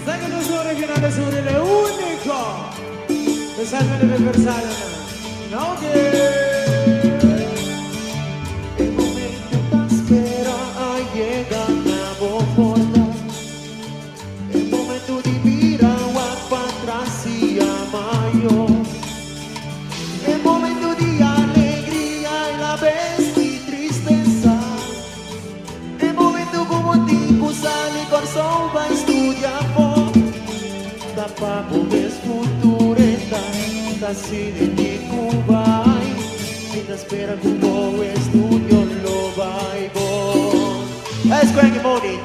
Saca nos originales sobre el único. Especialmente universal. No que. El momento tan espera a llegar a porta. El momento de mira para atrás y amayo. El momento de alegría y la vez de tristeza. El momento como tipo sale con sol va a estudiar por Tapa ves futureta, casi de ti Cuba. Y te espera como estudio lo va y Es Cranky Money.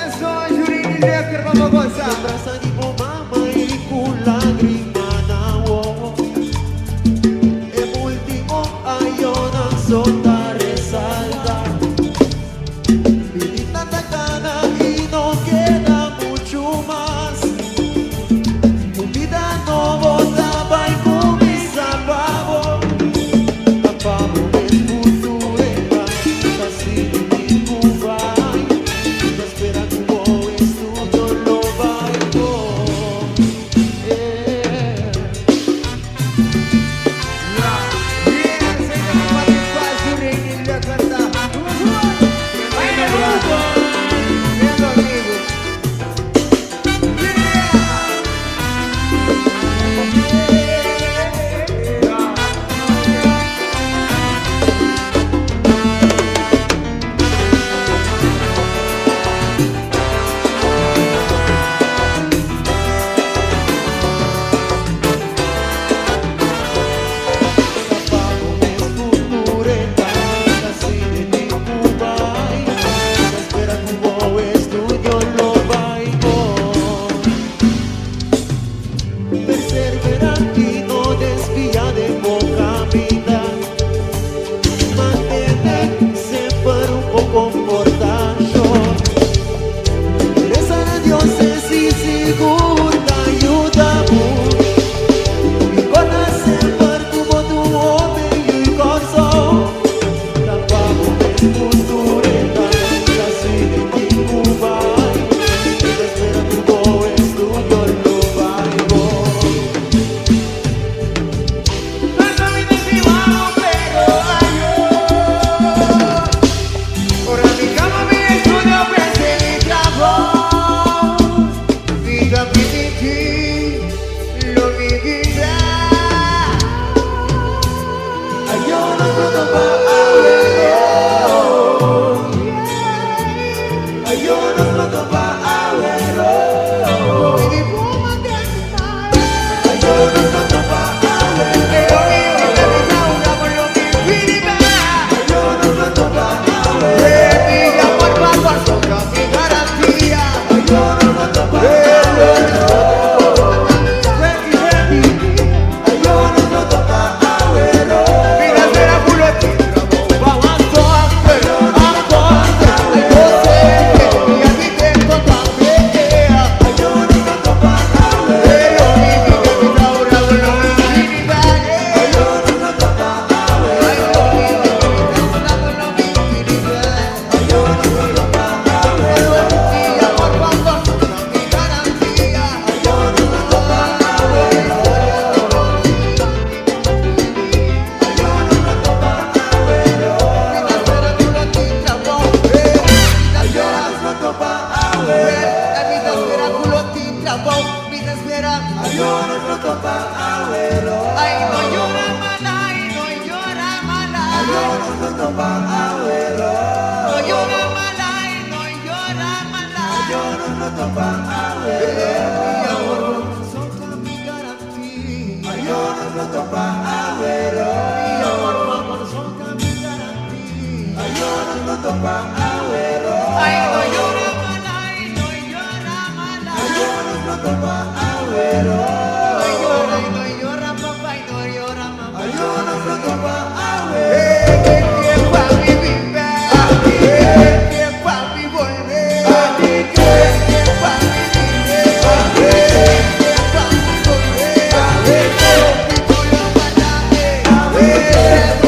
Eso, Jurini Lekker, vamos a gozar. Brasa di bo mama y con lágrima na wowo. El último año sota resalta. Viví tanta gana y no queda mucho más. Tu vida no botaba y comienza pavo. Pavo es futureta, casi de Cuba. Te espera como estudio lo bailo. Bien, señor, Jurini Lekker. Tremendo amigo. Pago es futureta, casi de Cuba. Te espera como estudio lo bailo. Perseverar y no desvía de poca vida. Mantener siempre un poco comportación. Rezar a Dios es y seguro ayuda mucho. Y conocer como tu hombre y corazón. Tampoco es futureta, casi de Cuba. Te espera como estudio lo bailo. Ora mi cama, mi estudio, pensé mi trabajo. Vida mi lo mi vida. Ayo no puedo pa' Ayo no puedo pa' Mi diploma de Ayo no puedo pa' Pero mi vida lo mi vida. Ayo no puedo pa' Mi amor pa' mi garantía. Ayo no puedo pa' Ayo no puedo pa' Vida será culo docente y arquitecto también. Ayo no puedo pa' Pero mi vida mi ahora lo mi vida. Ayo no puedo pa' Ayo no puedo pa' Ayo no puedo pa' Ayo no puedo pa' Ayo no puedo pa' Ayo no puedo pa' Ay, no llora mala, ay, no llora mala. Ayo no puedo pa' No llora mala, ay, no llora mala. Ayo no puedo pa' Mi amor, son mi garantía. Ayo no puedo pa' Mi amor, amor, son mi garantía. Ayo no puedo pa' Ay, no llora mala, ay, no llora mala. Ayo no puedo pa' No llora, y no llora papá, y no llora mamá. Ayo no puedo pa' Que tiempo a mi vivir, tiempo a mi volver, tiempo a mi vivir, tiempo a mi volver.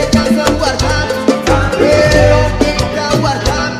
Título guardame, lo que está guardando.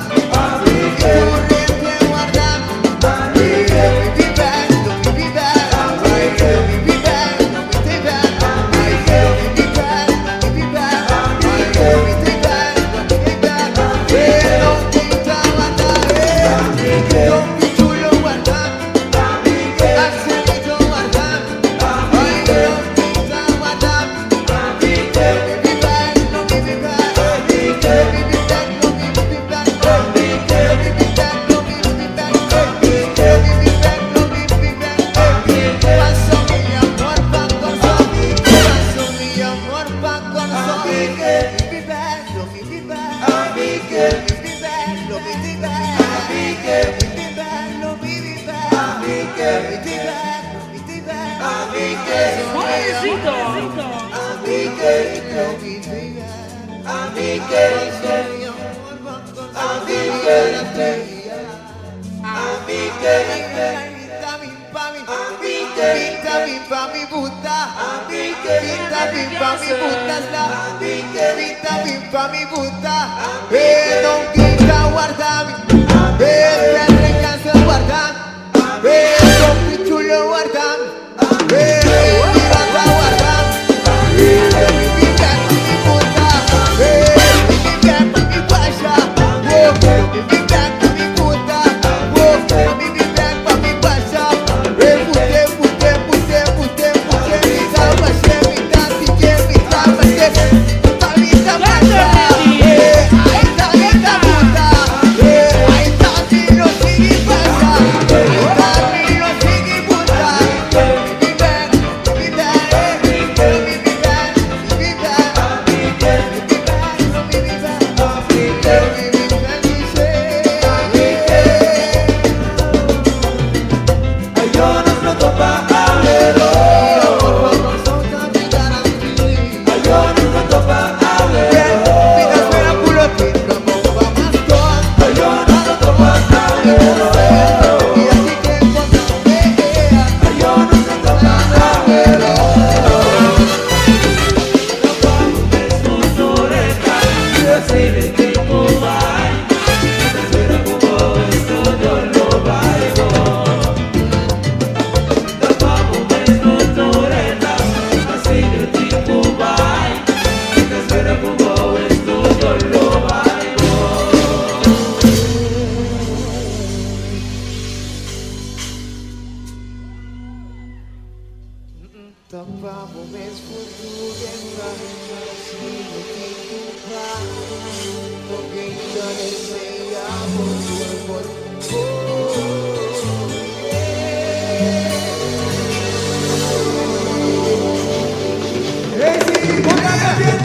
Hey, sí,